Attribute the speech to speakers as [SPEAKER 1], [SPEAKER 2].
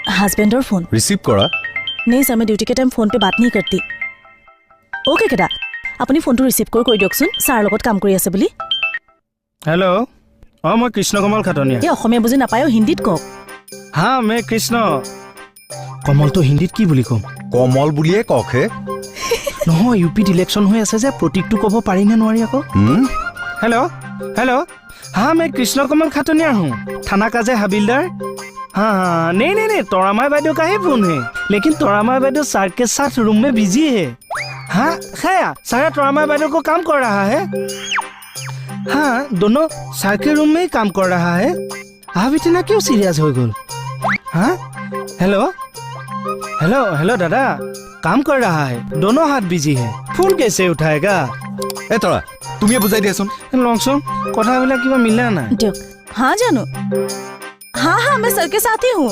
[SPEAKER 1] হাজবেণ্ডৰ phone.
[SPEAKER 2] Receive কৰা।
[SPEAKER 1] नहीं सर, मैं ड्यूटी के टाइम फोन पे बात नहीं करती। অ'কে কেদা, আপুনি ফোনটো ৰিচিভ কৰি কৈ দিয়কচোন ছাৰৰ লগত কাম কৰি আছে বুলি।
[SPEAKER 3] হেল্ল', অঁ, মই কৃষ্ণ কমল খাটনিয়া।
[SPEAKER 1] এই অসমীয়া বুজি নাপায়ো, হিন্দীত কওক।
[SPEAKER 3] হা, মে কৃষ্ণ কমলটো হিন্দীত কি বুলি ক'ম?
[SPEAKER 2] কমল বুলিয়ে কওক হে।
[SPEAKER 3] নহয়, ইউ পিত ইলেকশ্যন হৈ আছে যে, প্ৰতীকটো ক'ব পাৰি নে নোৱাৰি আকৌ।
[SPEAKER 2] হুম?
[SPEAKER 3] हेलो हेलो, हाँ, मैं कृष्ण कमल खाटनिया हूँ, थाना काजे हविलदार। हाँ, नहीं, तोरामाई বাইদেউ का ही फोन है, लेकिन तोरामाई বাইদেউ सर के साथ रूम में बिजी है। हाँ, खैर सारा तोरामाई বাইদেউ को काम कर रहा है। हाँ, दोनों सर के रूम में ही काम कर रहा है। आप इतना क्यों सीरियस हो गए? हाँ, हेलो हेलो हेलो, दादा, काम कर रहा है, दोनों हाथ बिजी है, फोन कैसे उठाएगा?
[SPEAKER 2] এই তৰা, তুমিয়ে বুজাই দিয়াচোন।
[SPEAKER 3] লওঁচোন, কথাবিলাক কিবা মিলা নাই।
[SPEAKER 1] দিয়ক। हाँ जानू, हाँ, मैं सर के साथ ही हूँ।